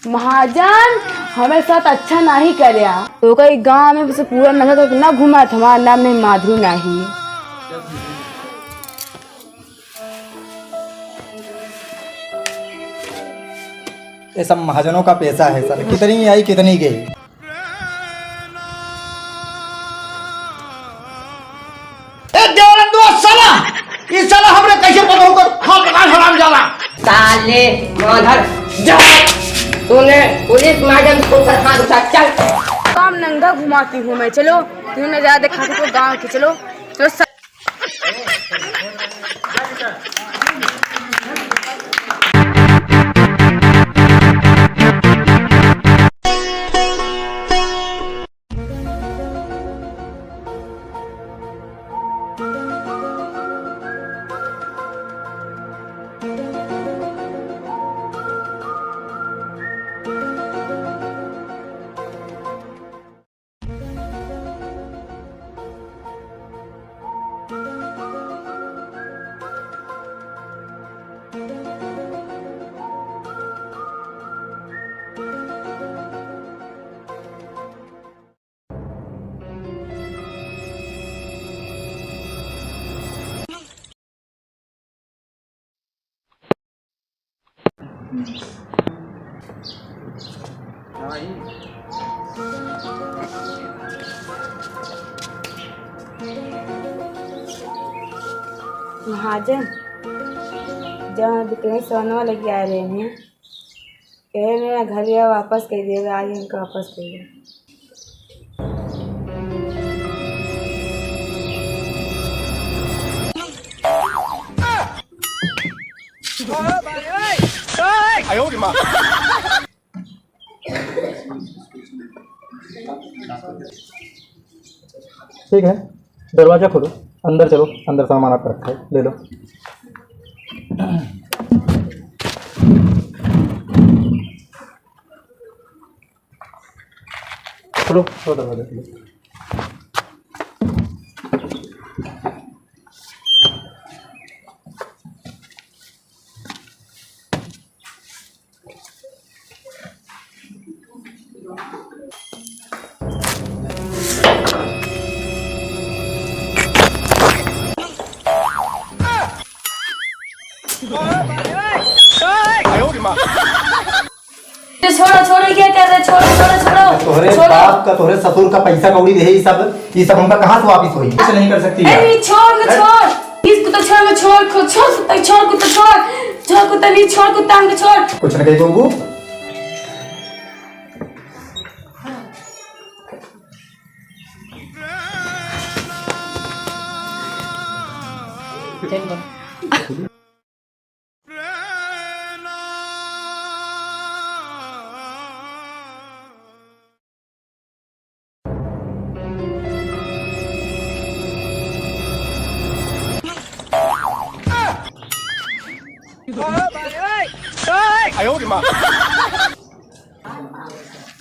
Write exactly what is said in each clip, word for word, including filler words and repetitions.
महाजन, हमरे साथ अच्छा नाहीं करया। तोका ई गाँव में से पूरा नंगा करके ना घुमात, हमार नाम नहीं माधुरी नाहीं। ये सब महाजनों का पैसा है सर, कितनी आई कितनी गई। ए देवरंदुआ साला, ई साला हमरे कैसे पता होकर हाथ लगा हराम जाला। साले माधर जा, तूने पुलिस मैडम को सर हाथ उठा, चल। काम नंगा घुमाती हूँ मैं, चलो, तूने ज्यादा देखा तो गाँव के, चलो, चलो सा- महाजन, जहाँ जितने सोनवा लगे आ रहे हैं, कहे मेरा घर या वापस कर दिया, आज इनका वापस कर दिया। ठीक है, दरवाजा खोलो, अंदर चलो, अंदर सामान आपका रखा है, ले लो। खोलो, खोलो दरवाजा, खोलो। छोड़ो, छोड़ो, क्या कर रहे? छोड़ो, छोड़ो, छोड़ो। तोहरे छोड़ो। बाप का, तोहरे ससुर का पैसा कौड़ी देहे, ई सब, ई सब हमका कहाँ से वापिस होई? कुछ नहीं कर सकती है। अरे, छोड़, हैं? छोड़। इस कुत्ता छोड़, मैं छोड़, खो-, छोड़ कुत्ता, छोड़ कुत्ता, छोड़। छोड़ कुत्ता, नहीं, छोड़ कुत्ता, हमको छोड़। कुछ न कही बहू।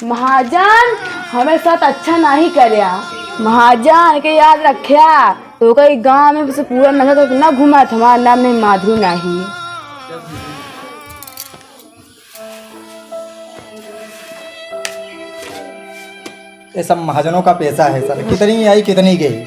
महाजन, हमरे साथ अच्छा नाहीं करया। महाजन के याद रख्या, तोका ई गाँव में से पूरा नंगा करके ना घुमात, हमार नाम नहीं माधुरी नाहीं। ये सब महाजनों का पैसा है सर, कितनी आई कितनी गई।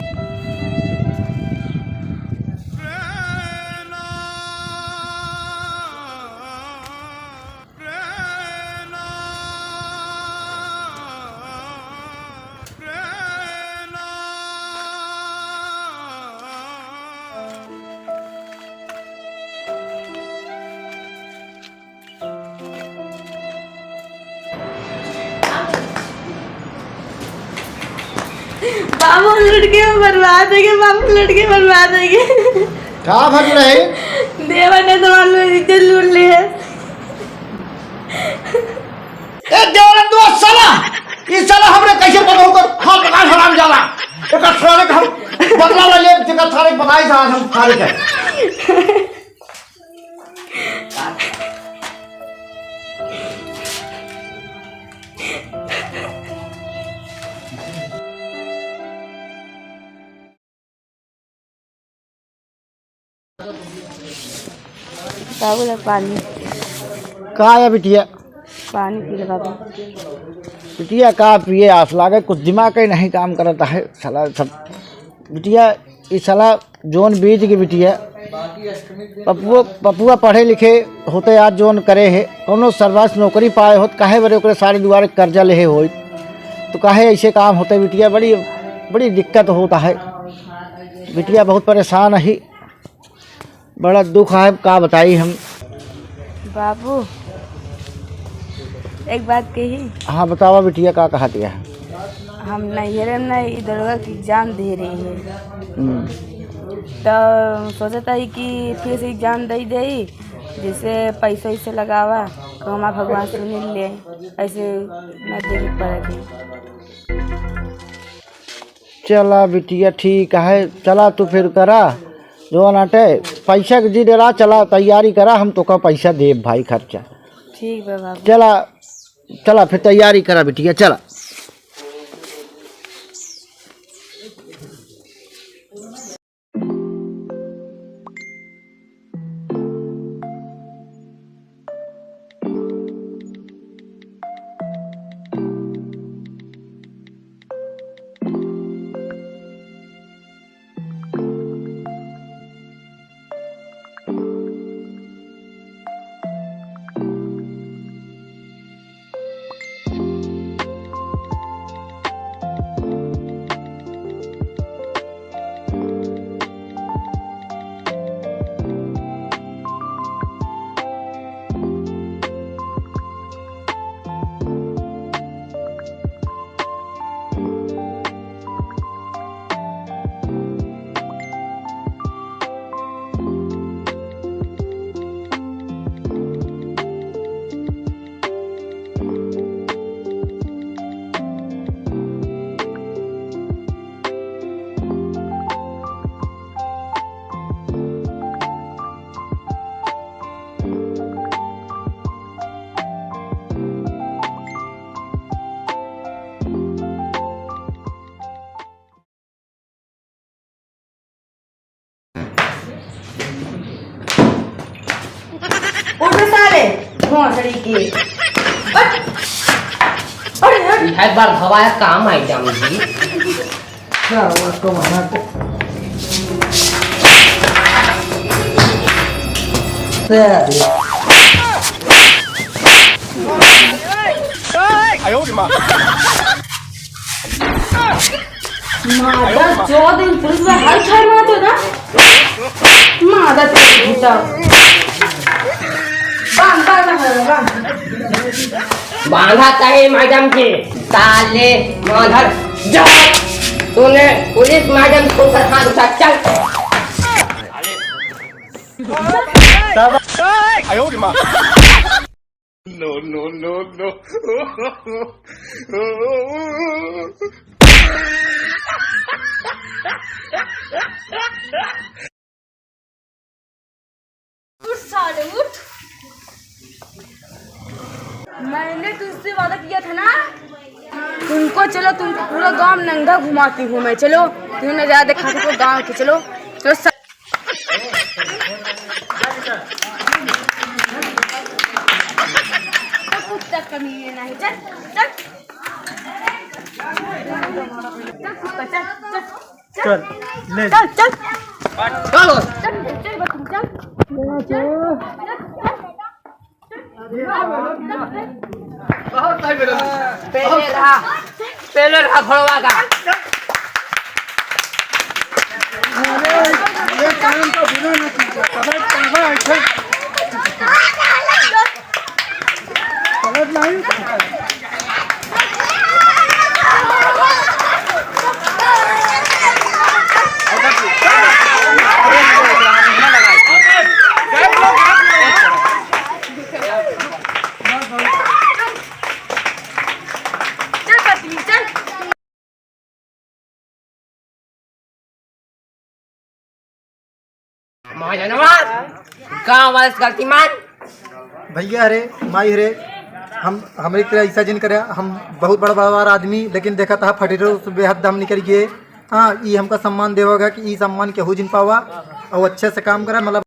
बाबू लूट के बर्बाद हो गए, बाबू लूट के बर्बाद हो गए। का भर रहे? देवा ने तो मालूम है, इज्जत लूट ली है। ए देवरंदुआ साला, ई साला हमरे कैसे पता होकर हाथ लगा हराम जाला। एकर सारे के हम बदला ले लेब, जेकर सारे के बताई साला हम सारे के। का बोला पानी? का है बिटिया? पानी पी ले बाबू। बिटिया का पिए, आस लागे, कुछ दिमाग ही नहीं काम करत है साला सब। बिटिया, ई साला जौन बीत के बिटिया, पपुआ, पपुआ पढ़े लिखे होते, आज जौन करे है, कौनो सरकारी नौकरी पाए होत, काहे बरे ओकरे सारे दुआरे कर्जा लेहे होई, तो काहे ऐसे काम होते बिटिया? बड़ी, बड़ी दिक्कत होता है बिटिया, बहुत परेशान है। बड़ा दुख है, का बताई हम। बाबू, एक बात कही। हाँ, बतावा बिटिया, का कहत है? हम नैहरे में ना ई दरोगा के exam दे रही है। हम्म। तो सोचत ही कि फिर से exam दे दे, जैसे पैसा वैसे लगावा, तो हमार भगवान सुन ले, ऐसे ना दे के पड़त है। चला बिटिया, ठीक है, चला तू फिर करा, जौन आटे पैसा के जी डरा, चला तैयारी करा, हम तोका पैसा देब भाई खर्चा। ठीक बा बाबू। चला, चला फिर तैयारी करा बिटिया, चला। उठ साले, भोसड़ी के। उठ। अरे, अरे। एक बार हवा काम आई जाऊंगी। क्या हुआ, कौन है? साले। मादर चौदह दिन पुलिस में हर घर में तो ना। मादर तेरी भूता। बांध, बांध, बांध, बांध। बांधा चाहे मैडम के, साले मादर जात। तूने पुलिस मैडम को सरकार उठा, चल। No, no, no, no। उठ साले, उठ। मैंने तुझसे वादा किया था ना, तुमको, चलो, तुमको पूरा गांव नंगा घुमाती हूँ मैं। चलो, तुम्हें नजारा दिखाती हूँ गांव के। चलो, चलो, स- कुत्ता कमीने नहीं, चल, चल। चल कुत्ता, चल, चल, चल। चल, ले। चल, चल। चल, चल, चल, बच्ची, चल। चल, चल। पहले रहा, पहले रहा घोड़वा का। अरे, ये काम तो बिना ना कीजिए, पलट, पलट, ऐसे पलट नहीं। चल पत्नी, चल। महाजनवा, गाँव वाले से गलती मान। भैया हरे, माई हरे, हम, हमरी तरह ऐसा जिन करे, हम बहुत बड़ा बड़ा आदमी, लेकिन देखा था फटीरो से बेहद दम निकल गए। हाँ, ई हमका सम्मान देवा गया कि ई सम्मान केहू जिन पावा और अच्छे से काम करा, मतलब